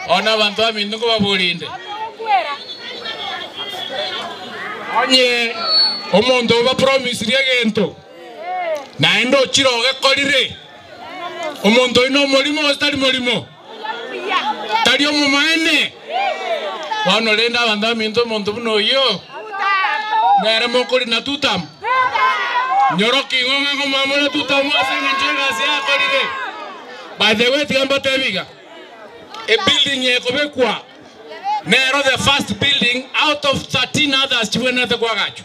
Ona bantu amindu kubabulinde. Onye omonto ba promise riegento. Naendo chiroge korire. Omonto ino molimo tari molimo. Tari omomaene. Bono renda bantu amindu omonto buno yo. Nere mokori na tutam. Nyoroki ngonga ngomamona tutamu ase njenga ase akorire. By the way, tiamba tebiga. A building yekobekwa. Nero the first building out of 13 others chiwenete kwagachu.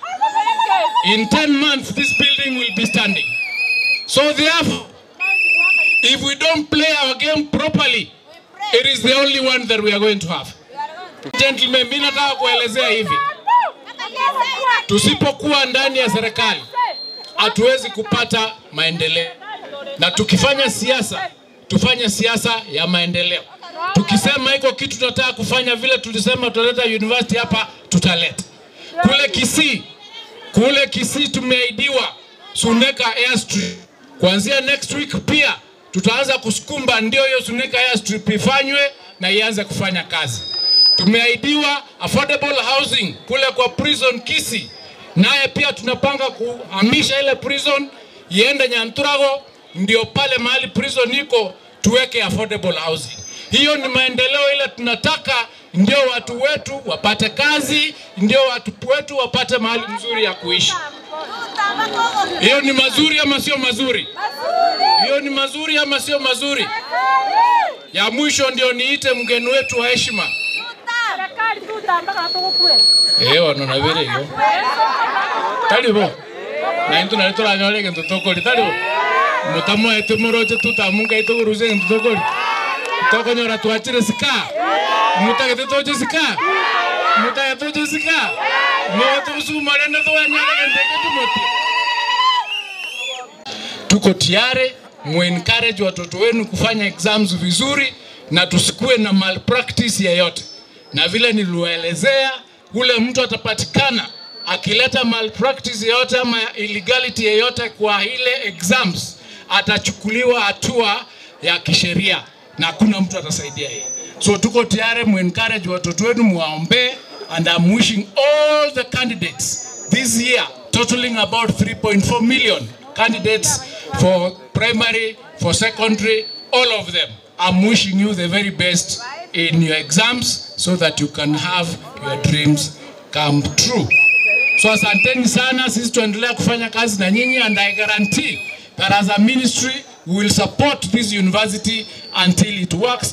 In 10 months this building will be standing. So therefore, if we don't play our game properly, it is the only one that we are going to have. Gentlemen, mimi nataka kuelezea hivi. Tusipokuwa ndani ya serikali hatuwezi kupata maendeleo. Na tukifanya siasa, tufanye siasa ya maendeleo. Tukisema iko kitu tunataka kufanya, vile tulisema tutaleta university hapa, tutaleta. Kule Kisii tumeahidiwa Suneka Airstrip. Kuanzia next week pia tutaanza kusukumba ndio hiyo Suneka Airstrip ifanywe na ianze kufanya kazi. Tumeahidiwa affordable housing kule kwa prison Kisii. Naye pia tunapanga kuhamisha ile prison iende Nyanturago, ndio pale mahali prison iko tuweke affordable housing. Hiyo ni maendeleo ile tunataka, ndio watu wetu wapate kazi, ndio watu wetu wapate mahali mzuri ya kuishi. Hiyo ni mazuri ama sio mazuri? Hiyo ni mazuri ama sio mazuri? Ya mwisho ndio niite mgeni wetu wa heshima. Ewa nona vile hiyo. Talibo. Na intu na leto la nyole que ntotokoli talibo. Mutamu etu moroche tutamunga itu guruze ntotokoli. Tokonyora tuachire sika. Mutake toche sika. Mutake toche sika. Moto usumare na tuanyole ndeke tumoti. Tuko tayari muencourage watoto wenu kufanya exams vizuri na tusikue na malpractice yeyote. Na vile niliwaelezea, ule mtu atapatikana akileta malpractice yoyote ama illegality yoyote kwa ile exams, atachukuliwa hatua ya kisheria na hakuna mtu atasaidia yeye. So tuko tayari muencourage watoto wenu, muwaombe, and I'm wishing all the candidates this year totaling about 3.4 million candidates for primary, for secondary, all of them. I'm wishing you the very best in your exams so that you can have your dreams come true. So asanteni sana, sisi tuendelea kufanya kazi na nyinyi, and I guarantee that as a ministry we will support this university until it works.